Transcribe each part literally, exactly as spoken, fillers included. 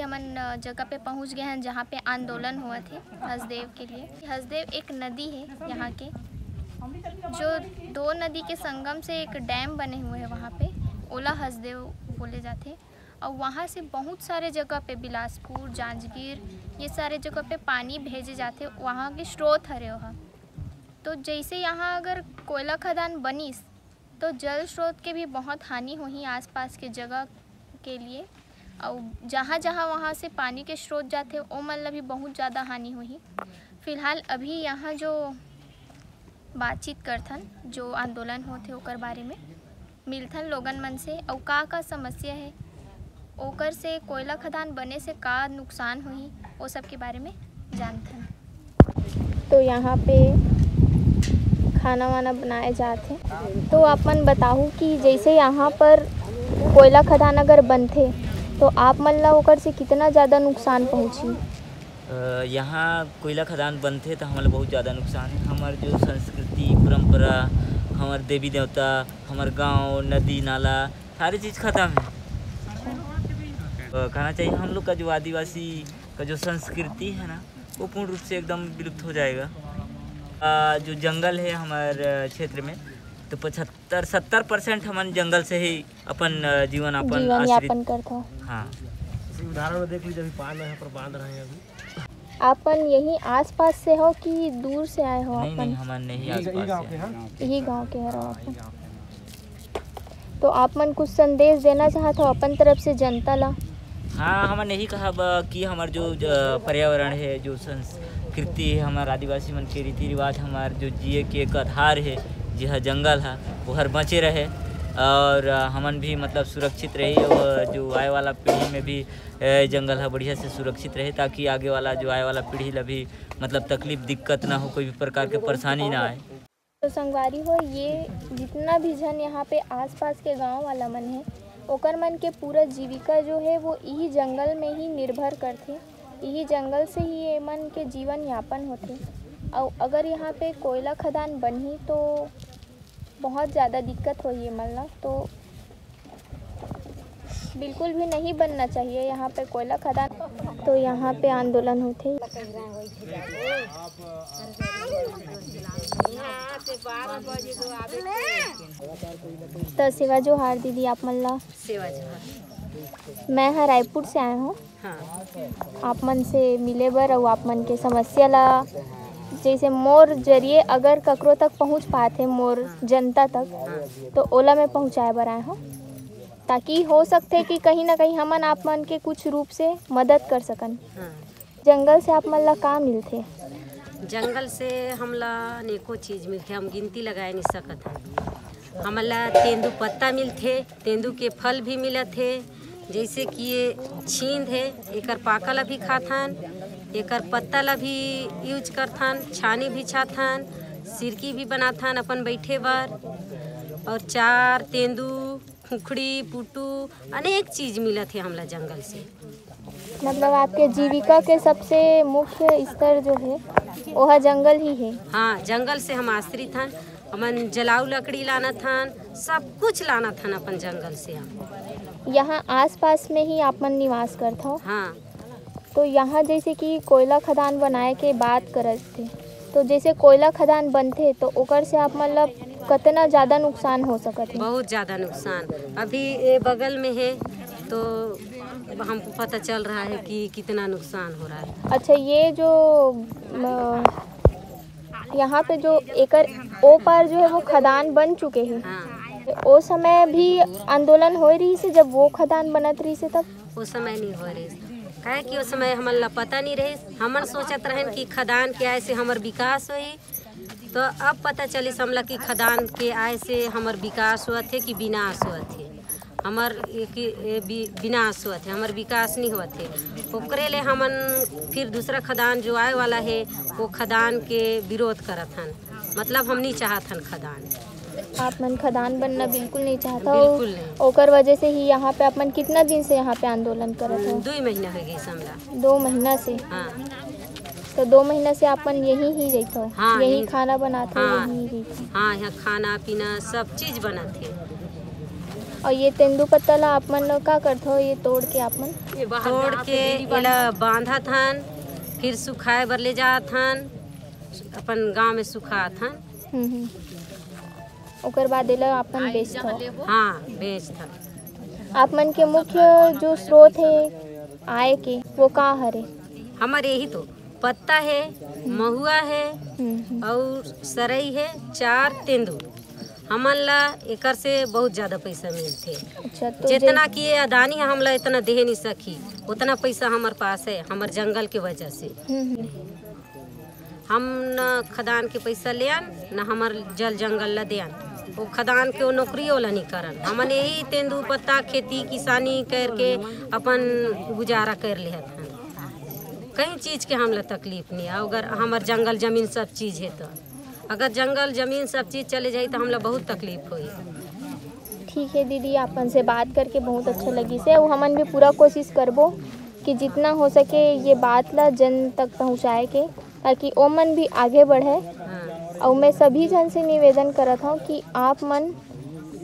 हमन, अ, जगह पे पहुंच गए हैं, जहाँ पे आंदोलन हुआ थे हसदेव के लिए। हसदेव एक नदी है यहाँ के, जो दो नदी के संगम से एक डैम बने हुए हैं वहाँ पे, ओला हसदेव बोले जाते। और वहाँ से बहुत सारे जगह पे, बिलासपुर, जांजगीर, ये सारे जगह पे पानी भेजे जाते, वहाँ के स्रोत हरे वहाँ। तो जैसे यहाँ अगर कोयला खदान बनिस, तो जल स्रोत के भी बहुत हानि होही आसपास के जगह के लिए। और जहाँ जहाँ वहाँ से पानी के स्रोत जाते, ओ मन ला भी बहुत ज़्यादा हानि होही। फिलहाल अभी यहाँ जो बातचीत करथन, जो आंदोलन होथे, ओकर बारे में मिलथन लोगन मन से, अउ का का समस्या है, ओकर से कोयला खदान बने से का नुकसान होही, वो सब के बारे में जानथन। तो यहाँ पे खाना वाना बनाए जात हे। तो आप मन बताहू कि जैसे यहाँ पर कोयला खदान अगर बनथे, तो आप मन ला ओकर से कितना ज़्यादा नुकसान पहुँची? अ, यहाँ कोयला खदान बनथे, तो हमला बहुत ज़्यादा नुकसान है। हमार जो संस्कृति, परंपरा, हमार देवी देवता, हमार गांव, नदी नाला, सारी चीज़ खत्म है। अ, कहना चाहिए, हम लोग का जो आदिवासी का जो संस्कृति है ना, वो पूर्ण रूप से एकदम विलुप्त हो जाएगा। अ, जो जंगल है हमार, अ, क्षेत्र में, तो पचहत्तर सत्तर परसेंट हमन जंगल से ही अपन, अ, जीवन अपन जीवन आश्रित यापन करथो। हाँ। जैसे उदाहरण में देख लीजिए, अभी पान यहाँ पर बांध रहे हैं अभी। अपन यही आसपास से हो कि दूर से आए हो? नहीं नहीं, अपन हमन नहीं यही आसपास गांव से के हैं। हैं। यही गांव के हरो अपन। तो आप मन कुछ संदेश देना चाहत हो अपन तरफ से जनता ला? हाँ, हमन यही कहब कि हमार जो, जो पर्यावरण है, जो संस्कृति है, हमार आदिवासी मन के रीति रिवाज, हमार जो जिए के एक आधार है, जे ह जंगल है, वो हर बचे रहे और हमन भी मतलब सुरक्षित रही और जो आए वाला पीढ़ी में भी ए, जंगल ह बढ़िया से सुरक्षित रहे, ताकि आगे वाला जो आए वाला पीढ़ी ला भी मतलब तकलीफ दिक्कत ना हो, कोई भी प्रकार के परेशानी ना आए। तो संगवारी हो, ये जितना भी झन यहाँ पे आसपास के गांव वाला मन है, ओकर मन के पूरा जीविका जो है वो यही जंगल में ही निर्भर करथे। यही जंगल से ही ये मन के जीवन यापन होथे। और अगर यहाँ पे कोयला खदान बनही तो बहुत ज़्यादा दिक्कत होही ये मन ला। तो बिल्कुल भी नहीं बनना चाहिए यहाँ पे कोयला खदान। तो यहाँ पे आंदोलन होथे। त सेवा जोहार दीदी, आप मन ला। सेवा जोहार। मैं ह रायपुर से आए हूँ हाँ। आप मन से मिले बर, अउ आप मन के समस्या ला, जैसे मोर जरिए अगर ककरो तक पहुँच पात हे, मोर जनता तक, तो ओला मैं पहुँचाए बर आए हूँ, ताकि हो सकथे कि कहीं ना कहीं हमन आप मन के कुछ रूप से मदद कर सकन। हाँ। जंगल से आप मन ला का मिलथे? जंगल से हमला अनेकों चीज मिलथे, हम गिनती लगाए नहीं सकत हन। हमला तेंदू पत्ता मिलथे, तेंदू के फल भी मिलत हे, जैसे कि ये छींद है, एकर पाका ला भी खाथन, एकर पत्ता ला भी यूज करथन, छानी भी छाथन, सिरकी भी बनाथन अपन बैठे बर। और चार, तेंदू, खुखड़ी, पुटू, अनेक चीज मिलत हे हमला जंगल से। मतलब आपके जीविका के सबसे मुख्य स्तर जो है, वह जंगल ही है। हाँ, जंगल से हम आश्रित हन। हमन जलाऊ लकड़ी लानत हन, सब कुछ लानत हन अपन जंगल से हम। यहाँ आसपास में ही आप मन निवास करत हो, हाँ। तो यहाँ जैसे कि कोयला खदान बनाए के बात करत थे, तो जैसे कोयला खदान बनथे तो ओकर से आप मन ला कतना ज़्यादा नुकसान हो सकत है? बहुत ज़्यादा नुकसान। अभी ये बगल में है, तो हमको पता चल रहा है कि कितना नुकसान हो रहा है। अच्छा, ये जो म, यहाँ पे जो एकर ओ पार जो है वो खदान बन चुके हैं, हाँ। तो ओ समय भी आंदोलन हो रही से, जब वो खदान बनत रही से तब? वो समय नहीं हो रही, काहे कि वो समय हमन ला पता नहीं रही। हमन सोचत रहन कि खदान के आए से हमर विकास होई, तो अब पता चलिस हमला कि खदान के आए से हमर विकास होत हे कि विनाश होत हे। हमर एक, ए, वि-, विनाश होत हे, हमर विकास नहीं होत हे। ओकरे ले हमन फिर दूसरा खदान जो आए वाला है, वो खदान के विरोध करत हन, मतलब हम नहीं चाहत हन खदान। आप मन खदान बनना बिल्कुल नहीं चाहत हो। बिल्कुल नहीं। ओकर वजह से ही यहाँ पे आप मन कितना दिन से यहाँ पे आंदोलन करत हो? दुई महीना हो गई हमला। दो महीना से। हाँ। तो दो महीना से आप मन यहीं ही रहत हो? हाँ, यहीं यहीं। खाना बनात हो? हाँ। यहीं रहत हो? हाँ, यहाँ खाना पीना सब चीज बनत है। अउ ये तेंदू पत्ता ला आप मन का करथो, ये तोड़ के आप मन? तोड़ के एला बांधत हन, फिर सुखाए बर ले जात हन, अपन गांव में सुखात हन। हम्म, हम्म। ओकर बाद एला आप मन बेचथो? हाँ, बेचथन। आप मन के मुख्य जो स्रोत हे आय के, वो का हरे? हमर यही तो पत्ता हे, महुआ हे, हम्म, हम्म। अउ सरई हे, चार तेंदू। हमन ला एकर से बहुत ज्यादा पैसा मिलथे। अच्छा, तो जितना जैसे कि ये अदानी हे, हमला इतना दे नहीं सकी, उतना पैसा हमर पास हे, हमर जंगल के वजह से। हम्म, हम्म। हम न खदान के पैसा लेन, न हमर जल जंगल ला देन। वो खदान के वो नौकरियों ला नहीं करन। हमन यही तेंदू पत्ता, खेती किसानी करके अपन गुजारा कर लेहत हन। कहीं चीज के हमला तकलीफ नहीं है। अगर हमर जंगल जमीन सब चीज है तो, अगर जंगल जमीन सब चीज चले जाई तो हमला बहुत तकलीफ होई। ठीक है दीदी, आप मन से बात करके बहुत अच्छा लगिस हे। अउ हमन भी पूरा कोशिश करबो कि जितना हो सके ये बात ला जन तक पहुँचाए के, ताकि ओमन भी आगे बढ़े। हाँ। अउ मैं सभी जन से निवेदन करत हूँ कि आप मन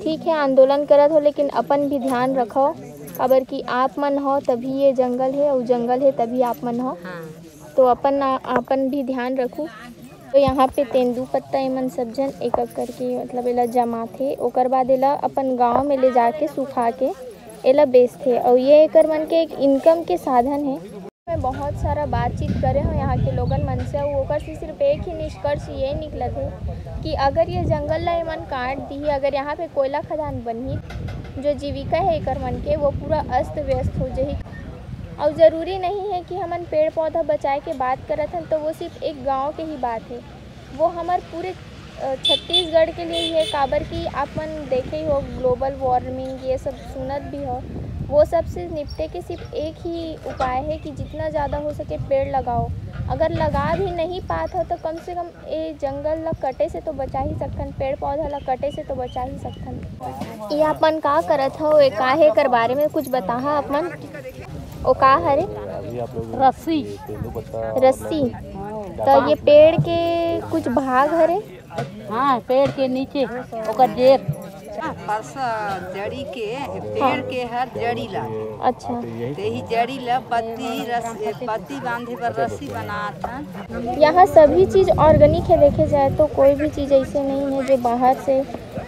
ठीक है आंदोलन करत हो, लेकिन अपन भी ध्यान रखो, काबर कि आप मन हो तभी ये जंगल है, अउ जंगल है तभी आप मन हो। हाँ। तो अपन, अपन भी ध्यान रखू। तो यहाँ पे तेंदू पत्ता एमन सब झन एक एक करके, मतलब, एला जमाथे, ओकर बाद एला अपन गांव में ले जाके सुखा के एला बेचथे, अउ ये एकर मन के एक इनकम के साधन है। मैं बहुत सारा बातचीत करे हूँ यहाँ के लोगन मन से, अउ ओकर से सिर्फ एक ही निष्कर्ष ये निकलत है कि अगर ये जंगल ला एमन काट दिही, अगर यहाँ पे कोयला खदान बनही, जो जीविका है एकर मन के, वो पूरा अस्त व्यस्त हो जाही। अउ जरूरी नहीं है कि हमन पेड़ पौधा बचाए के बात करत हन, तो वो सिर्फ एक गांव के ही बात है, वो हमर पूरे, अ, छत्तीसगढ़ के लिए ही है। काबर कि आप मन देखे ही हो, ग्लोबल वार्मिंग ये सब सुनत भी हो, वो सब से निपटे के सिर्फ एक ही उपाय है कि जितना ज़्यादा हो सके पेड़ लगाओ। अगर लगा भी नहीं पात हो, तो कम से कम ए जंगल ला कटे से तो बचा ही सकथन, पेड़ पौधा ला कटे से तो बचा ही सकथन। ये आप मन का करत हो, ए का हे, एकर बारे में कुछ बताहा आप मन। ओ का हरे? रस्सी। रस्सी। तो ये पेड़ के कुछ भाग हरे? हाँ, पेड़ के नीचे ओकर जेर। परसा जड़ी के, पेड़ के हर जड़ी ला। अच्छा। ते ही जड़ी ला पत्ती रस, पत्ती बांधे बर रस्सी बनात हन। यहाँ सभी चीज ऑर्गेनिक है, देखे जाए तो कोई भी चीज ऐसे नहीं है जो बाहर से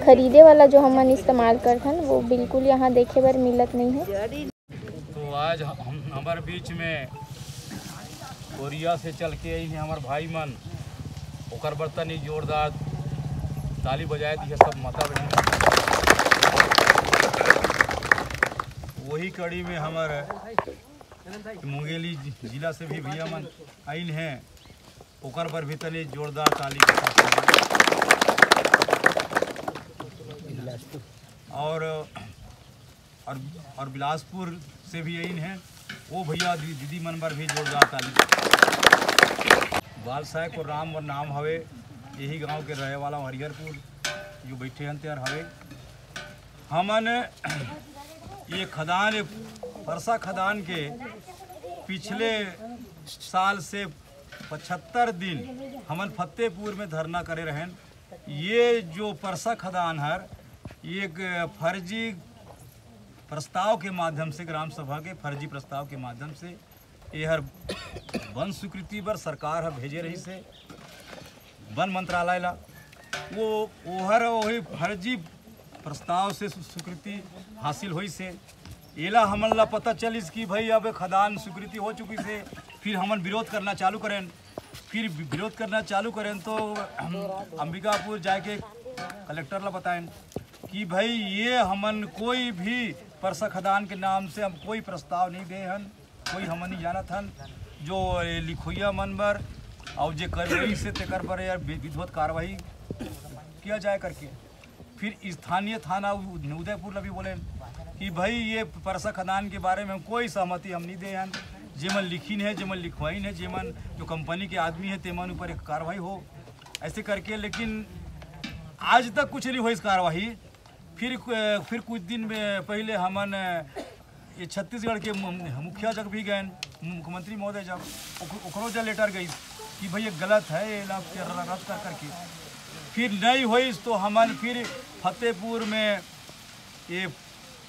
खरीदे वाला जो हमन इस्तेमाल करथन, वो बिल्कुल यहाँ देखे बर मिलत नहीं है। तो आज हम, हमर बीच में कोरिया से चल के आई हैं हमर भाई मन, ओकर बर तनी जोरदार ताली बजाए दिए सब माता बहन। वही कड़ी में हमर मुंगेली जि-, जिला से भी भैया मन आइन हैं, ओकर बर भी तनी जोरदार ताली के साथ। और, और, और बिलासपुर से भी आइन हैं, वो भैया दी-, दीदी मन बर भी जोरदार ताली। बालसाय को राम और नाम हवे, यही गांव के रहे वाला हरिहरपुर जो बैठे हैं तेर हवे। हमन ये खदान, ये परसा खदान के पिछले साल से पचहत्तर दिन हमन फतेहपुर में धरना करे रहन। ये जो परसा खदान हर, ये एक फर्जी प्रस्ताव के माध्यम से, ग्राम सभा के फर्जी प्रस्ताव के माध्यम से ये हर वन स्वीकृति बर सरकार ह भेजे रहिस हे वन मंत्रालय ला। वो ओहर वही फर्जी प्रस्ताव से स्वी-, स्वीकृति हासिल होइस हे। एला हमन ला पता चलिस कि भाई अब खदान स्वीकृति हो चुकिस हे, फिर हमन विरोध करना चालू करेन। फिर वि-, विरोध करना चालू करेन तो हम अंबिकापुर जाके कलेक्टर ला बताएन कि भाई ये हमन कोई भी परसा खदान के नाम से हम कोई प्रस्ताव नहीं दे हन, कोई हमन नहीं जानत हन। जो ये लिखोइया मन बर और जे करवाई से तेकर बर यार वि-, विधिवत कार्रवाई किया जाए करके। फिर स्थानीय थाना उ-, उदयपुर ला भी बोले कि भाई ये परसा खदान के बारे में हम कोई सहमति हम नहीं दे हन, जेमन लिखिन है, जेमन लिखवाइन है, जेमन जो कंपनी के आदमी है तेमन ऊपर एक कार्रवाई हो, ऐसे करके। लेकिन आज तक कुछ नहीं हुई इस कार्रवाई। फिर, फिर कुछ दिन में पहले हमन ये छत्तीसगढ़ के मु-, मुखिया जग भी गए, मुख्यमंत्री महोदय जग, ओक-, ओकरो जग लेटर गई कि भाई ये गलत है, ये ला रद्द कर करके। फिर नहीं हुई तो हमन फिर फतेहपुर में ये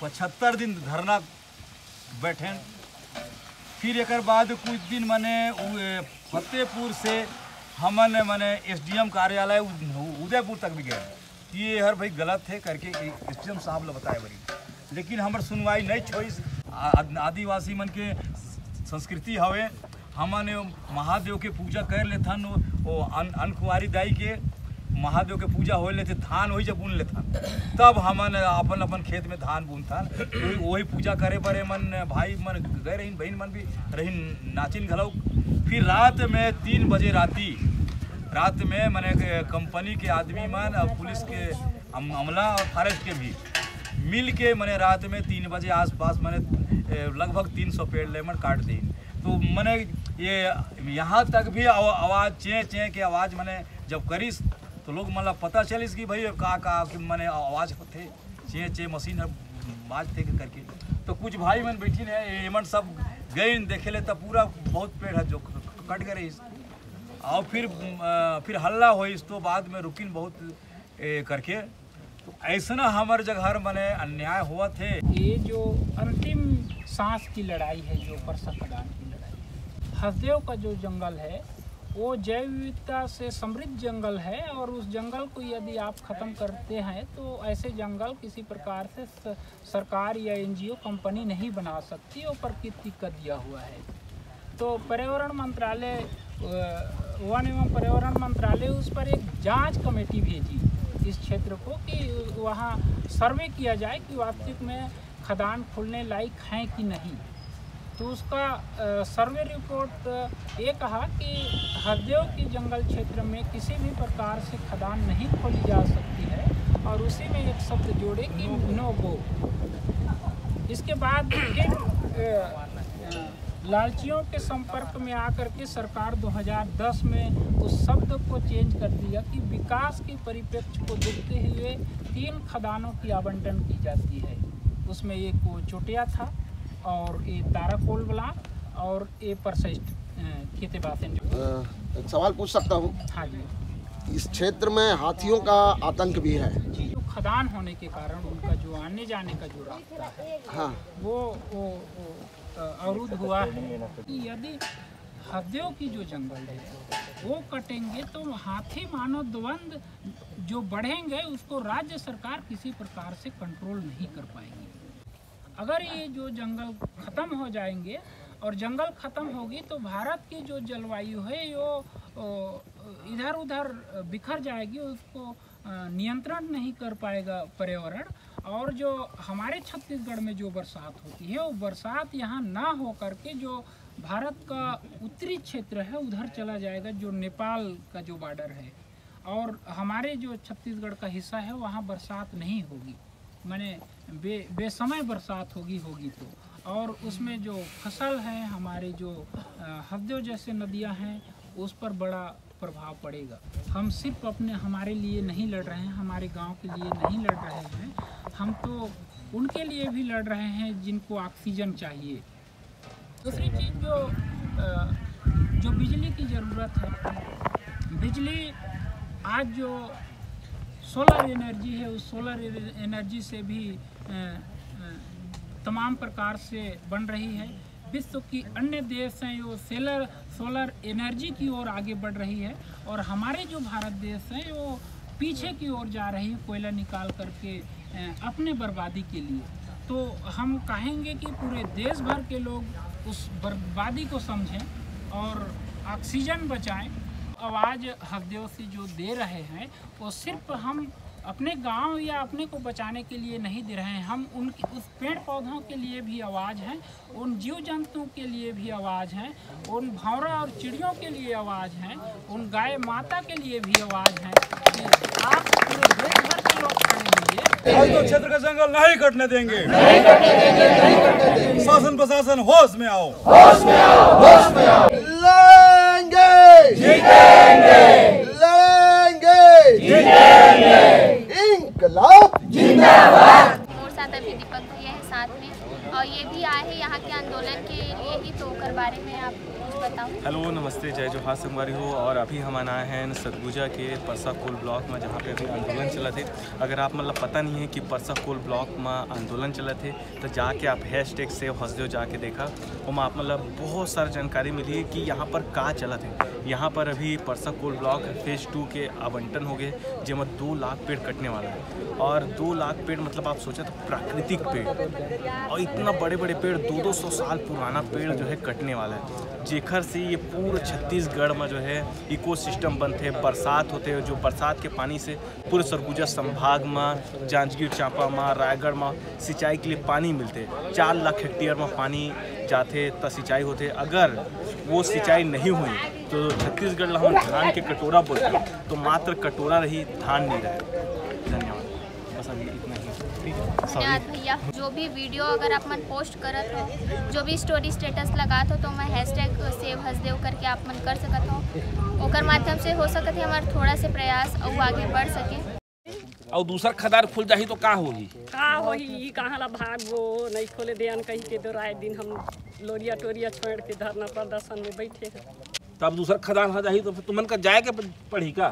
पचहत्तर दिन धरना बैठेन। फिर एकर बाद कुछ दिन मने उ-, ए, फतेहपुर से हमन मने एसडीएम कार्यालय उ-, उदयपुर तक भी गए। ये हर भाई गलत है करके एसडीएम साहब ल बताए बरी, लेकिन हमर सुनवाई नहीं छोइस। आ-, आदिवासी मन के संस्कृति हवे, हमन महादेव के पूजा कर लेथन, वो अन-, अनकुआरी दाई के महादेव के पूजा हो लेथे, धान वही जब बुन लेथन, तब हमन अपन अपन खेत में धान बुनथन। वही, वही पूजा करे बर मन भाई मन गए रहिन, बहन मन भी रहिन, नाचिन घलो। फिर रात में तीन बजे राती, रात में मने कंपनी के आदमी मन और पुलिस के अम-, अमला और फॉरेस्ट के भी मिल के मने रात में तीन बजे आसपास मने, ए, लगभग तीन सौ पेड़ ले मन काट दीन। तो मने ये यहाँ तक भी आवा-, आवाज, चें चें के आवाज मने जब करिस, तो लोग मन ला पता चलिस कि भाई का, का कि मने आवाज होथे, चें चें मशीन ह बाजथे करके। तो कुछ भाई मन बैठिन हे, ये मन सब गइन देखे ले, तब पूरा बहुत पेड़ है जो क-, क-, कट गए रहिस। और फिर, अ, फिर हल्ला होइस, तो बाद में रुकिन बहुत, ए, करके। तो ऐसना हमर जगह मने अन्याय होवत हे। ये जो अंतिम सांस की लड़ाई है, जो परसा खदान की लड़ाई है, हसदेव का जो जंगल है, वो जैव विविधता से समृद्ध जंगल है, और उस जंगल को यदि आप खत्म करते हैं, तो ऐसे जंगल किसी प्रकार से स-, सरकार या एनजीओ कंपनी नहीं बना सकती, वो प्रकृति का दिया हुआ है। तो पर्यावरण मंत्रालय, अ, वन एवं पर्यावरण मंत्रालय उस पर एक जांच कमेटी भेजी इस क्षेत्र को, कि वहाँ सर्वे किया जाए कि वास्तविक में खदान खोलने लायक हैं कि नहीं। तो उसका, अ, सर्वे रिपोर्ट ये कहा कि हसदेव के जंगल क्षेत्र में किसी भी प्रकार से खदान नहीं खोली जा सकती है, और उसी में एक शब्द जोड़े कि नो गो। इसके बाद फिर, अ, लालचियों के संपर्क में आकर के सरकार दो हज़ार दस में उस शब्द को चेंज कर दिया कि विकास के परिप्रेक्ष्य को देखते हुए तीन खदानों की आवंटन की जाती है। उसमें एक वो चोटिया था, और ये ताराकोल ब्लॉक, और ये परसेस्ट, अ, खेते बासेन जो अ, एक सवाल पूछ सकता हूँ? हाँ जी। इस क्षेत्र में हाथियों का आतंक भी है। जी, जो खदान होने के कारण उनका जो आने जाने का जो रास्ता है, हाँ। वो, वो, वो, अ, अवरुद्ध हुआ है। कि यदि हसदेव की जो जंगल है, वो कटेंगे, तो हाथी मानव द्वंद जो बढ़ेंगे, उसको राज्य सरकार किसी प्रकार से कंट्रोल नहीं कर पाएगी। अगर ये जो जंगल खत्म हो जाएंगे, और जंगल खत्म होगी, तो भारत की जो जलवायु है, वो, ओ, इधर उधर बिखर जाएगी, उसको, अ, नियंत्रण नहीं कर पाएगा पर्यावरण। और जो हमारे छत्तीसगढ़ में जो बरसात होती है, वो बरसात यहाँ ना हो करके जो भारत का उत्तरी क्षेत्र है, उधर चला जाएगा, जो नेपाल का जो बॉर्डर है। और हमारे जो छत्तीसगढ़ का हिस्सा है, वहाँ बरसात नहीं होगी, माने बे-, बेसमय बरसात होगी, होगी तो। और उसमें जो फसल है, हमारे जो, अ, हसदेव जैसे नदियाँ हैं, उस पर बड़ा प्रभाव पड़ेगा। हम सिर्फ अपने, हमारे लिए नहीं लड़ रहे हैं, हमारे गांव के लिए नहीं लड़ रहे हैं, हम तो उनके लिए भी लड़ रहे हैं जिनको ऑक्सीजन चाहिए। दूसरी चीज़ जो, अ, जो बिजली की ज़रूरत है, बिजली आज जो सोलर एनर्जी है, उस सोलर एनर्जी से भी, अ, अ, तमाम प्रकार से बन रही है। विश्व की अन्य देश हैं, वो सोलर, सोलर एनर्जी की ओर आगे बढ़ रही है, और हमारे जो भारत देश है, वो पीछे की ओर जा रही है, कोयला निकाल करके, अ, अपने बर्बादी के लिए। तो हम कहेंगे कि पूरे देश भर के लोग उस बर्बादी को समझें और ऑक्सीजन बचाएं। आवाज़ हसदेव से जो दे रहे हैं, वो सिर्फ हम अपने गांव या अपने को बचाने के लिए नहीं दे रहे हैं, हम उनकी, उस पेड़ पौधों के लिए भी आवाज़ हैं, उन जीव जंतुओं के लिए भी आवाज़ हैं, उन भौंरा और चिड़ियों के लिए आवाज़ हैं, उन गाय माता के लिए भी आवाज़ हैं कि आप पूरे देश भर के लोग खड़े होइए। हसदेव क्षेत्र का जंगल नहीं कटने देंगे। शासन प्रशासन, होश में आओ। होश में आओ, होश में आओ। लड़ेंगे, जीतेंगे। लड़ेंगे, जीतेंगे। इंकलाब जिंदाबाद। मोर साथ तभी दीपक भैया है साथ में, और ये भी आए हैं यहाँ के आंदोलन के लिए ही, तो ओकर बारे में आप कुछ बताओ। हेलो, नमस्ते, जय जोहार संगवारी हो। और अभी हमन आए हैं सरगुजा के परसा कोल ब्लॉक में, जहाँ पे अभी आंदोलन चलत हे। अगर आप मतलब पता नहीं है कि परसा कोल ब्लॉक में आंदोलन चलत हे, तो जाके आप हैश टैग सेव हसदेव जाके देखा, ओमा आप मतलब बहुत सारा जानकारी मिली कि यहाँ पर का चलत हे। यहाँ पर अभी परसा कोल ब्लॉक फेज टू के आवंटन हो गए, जेमा दो लाख पेड़ कटने वाला है। और दो लाख पेड़ मतलब आप सोचा तो प्राकृतिक पेड़, और इतना बड़े बड़े पेड़, दो दो सौ साल पुराना पेड़ जो है कटने वाला है, जेखर से ये पूरे छत्तीसगढ़ में जो है इकोसिस्टम बनथे, बरसात होथे, जो बरसात के पानी से पूरे सरगुजा संभाग में, जांजगीर चांपा में, रायगढ़ में सिंचाई के लिए पानी मिलथे। चार लाख हेक्टेयर में पानी जाथे त सिंचाई होथे। अगर वो सिंचाई नहीं हुई तो छत्तीसगढ़ ला हम धान के कटोरा बोलते, तो मात्र कटोरा रही, धान नहीं रहे। धन्यवाद। बस अभी इतना ही। ठीक है, सॉरी। धन्यवाद भैया। जो भी वीडियो अगर आप मन पोस्ट करत हो, जो भी स्टोरी स्टेटस लगात हो, तो मैं हैश टैग सेव हसदेव करके आप मन कर सकत हो। ओकर माध्यम से हो सकत है हमार थोड़ा से प्रयास अउ आगे बढ़ सके। अउ दूसर खदान खुल जाही तो का होही? का होही, ई कहाँ ला भागबो, नहीं खोले देन कही के दो राय दिन हम लोरिया टोरिया छोड़ के धरना प्रदर्शन में बैठे हैं। तब दूसर खदान हो जाही तो फिर तुमन का जाए के पड़ी का?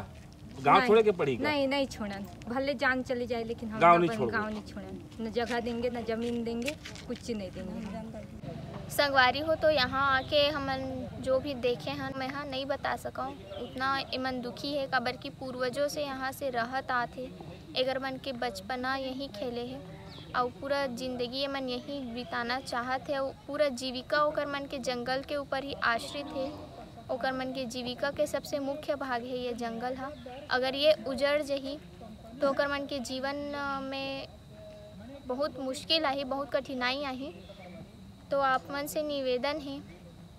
गांव नहीं, छोड़े के पड़ी का? नहीं, नहीं छोड़न, भले जान चली जाए, लेकिन हम गांव नहीं अपन छोड़बो। गांव नहीं छोड़न, न जगह देंगे, न जमीन देंगे, कुछ नहीं देंगे। संगवारी हो, तो यहाँ आके हमन जो भी देखे हन, मैं हा नहीं बता सकौं, उतना एमन दुखी हे, काबर कि पूर्वजों से यहाँ से रहत आत हे, एकर मन के बचपना यहीं खेले हे, अउ पूरा जिंदगी एमन यहीं बिताना चाहत हे, अउ पूरा जीविका ओकर मन के जंगल के ऊपर ही आश्रित हे। ओकर मन के जीविका के सबसे मुख्य भाग हे ये जंगल हा। अगर ये उजड़ जही, तो ओकर मन के जीवन, अ, में बहुत मुश्किल आही, बहुत कठिनाई आही। तो आप मन से निवेदन हे,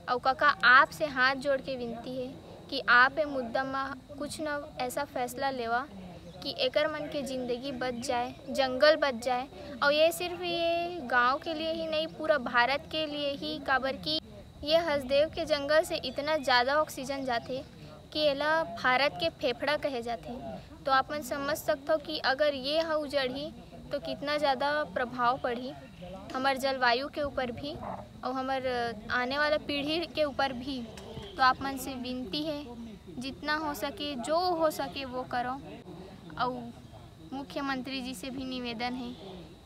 अउ काका, आप से हाथ जोड़ के विनती हे कि आप ए मुद्दा म कुछ न ऐसा फैसला लेवा कि एकर मन के जिंदगी बच जाए, जंगल बच जाए। अउ ये सिर्फ ये गांव के लिए ही नहीं, पूरा भारत के लिए ही, काबर कि ये हसदेव के जंगल से इतना ज़्यादा ऑक्सीजन जाथे कि एला भारत के फेफड़ा कहे जाथे। तो आप मन समझ सकथो कि अगर ये ह उजड़ही, तो कितना ज़्यादा प्रभाव पड़ही हमर जलवायु के ऊपर भी, अउ हमर आने वाला पीढ़ी के ऊपर भी। तो आप मन से विनती हे, जितना हो सके, जो हो सके, वो करो। अउ मुख्यमंत्री जी से भी निवेदन हे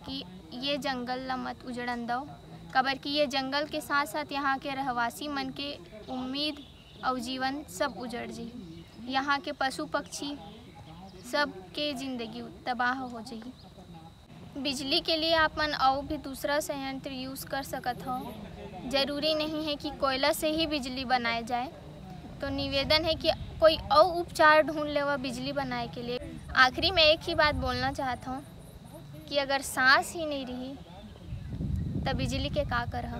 कि ये जंगल ला मत उजड़न दव, काबर कि ये जंगल के साथ-साथ यहाँ के रहवासी मन के उम्मीद अउ जीवन सब उजड़ जही। यहाँ के पशु पक्षी सब के जिंदगी तबाह हो जही। बिजली के लिए आप मन अउ भी दूसरा संयंत्र यूज़ कर सकत हो। जरूरी नहीं है कि कोयला से ही बिजली बनाए जाए। तो निवेदन है कि कोई अउ उपचार ढूंढ लेवा बिजली बनाए के लिए। आखिरी में एक ही बात बोलना चाहत हूँ कि अगर सांस ही नहीं रही, त बिजली के का करहा?